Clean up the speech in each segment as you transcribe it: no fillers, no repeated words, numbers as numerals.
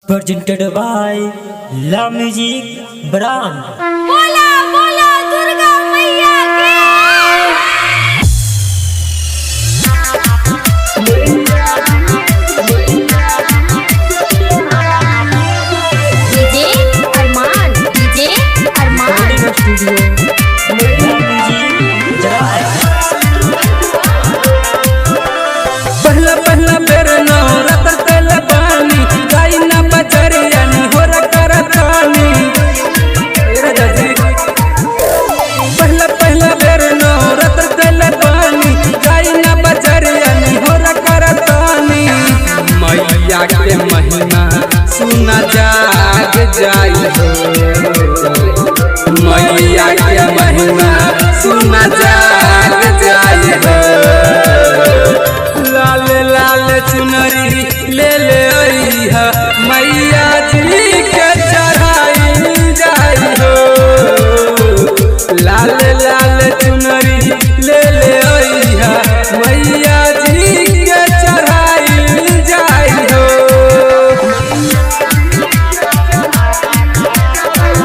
Presented by La Music Brand. बोला बोला दुर्गा मैया की। DJ Arman, DJ Arman. Recording Studio. La Music Brand. पहला पहला बेर नवरात्र तल पानी गाई ना बचरिया नी होर करतानी। ए राजा जी। पहला पहला बेर नवरात्र तल पानी गाई ना बचरिया नी होर करतानी। मैया के महिमा सुना जाग जाई हो, मैया के महिमा सुना जाग जाई हो। लाल लाल चुनरी ले ले अइहा मैया जी के चढ़ाई जाई हो। लाल लाल चुनरी ले ले अइहा मैया जी के चढ़ाई जाई हो।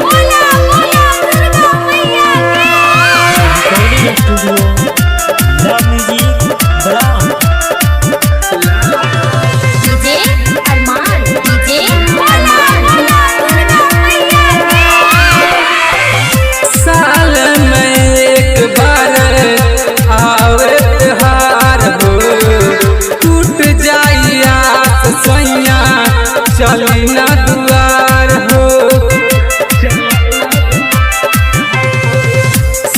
बोला बोला दुर्गा मैया की। Recording Studio. La Music Brand. DJ Arman, DJ Arman. बोला दुर्गा मैया की। साल में एक बार आवे त्योहार हो, टूट जाई आस सैया चली ना दुआर हो।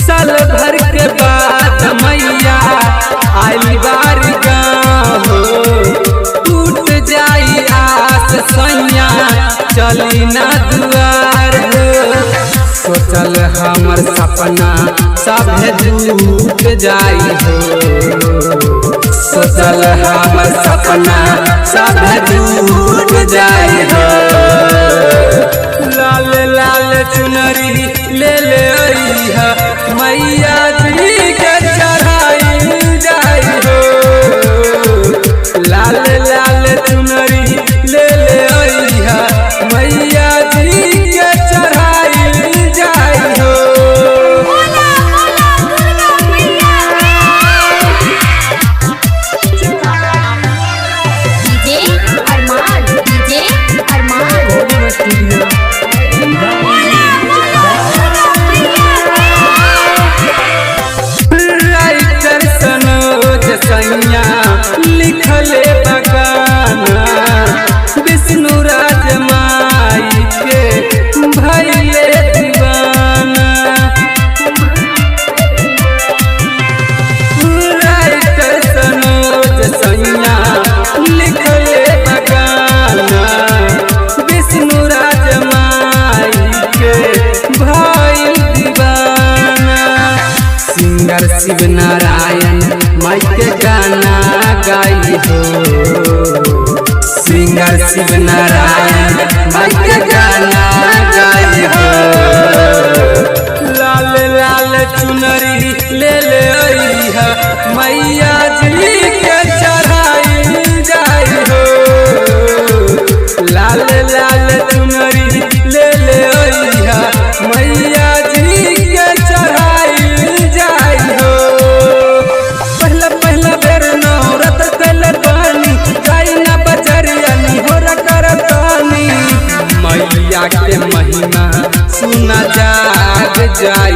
साल भर के बाद मैया आई बार गाँव हो, टूट जाई आस सैया चली ना दुआर हो। सोचल हमर सपना सभे टूट जाई हो, सोचल हमर सपना सभे टूट जाई हो। लाल लाल चुनरी ले ले अइहा मैया जी के चढ़ाई जाई हो। लाल लाल चुनरी ले ले अइहा मैया जी के चढ़ाई जाई हो। बोला बोला दुर्गा मैया की। DJ Arman, DJ Arman. Recording Studio. La बोला बोला दुर्गा मैया की। राइटर सनोज सैया लिखले बगाना, विष्णु राज माई के भैले दीवाना। राइटर सनोज सैया लिखले बगाना, विष्णु राज माई के भैल दीवाना। सिंगर शिव नारायण माई के गाना गाई हो, सिंगर शिव नारायण माई के गाना गाई हो। लाल लाल चुनरी ले ले अइहा मैया जी के चढ़ाई जाई हो। लाल लाल चुनरी ले ले अइहा मैया जी के चढ़ाई जाई हो। पहला पहला बेर नवरात्र तल पानी गाई ना बचरिया नी होरा करतानी। मैया के महिमा सुना जाग जाई।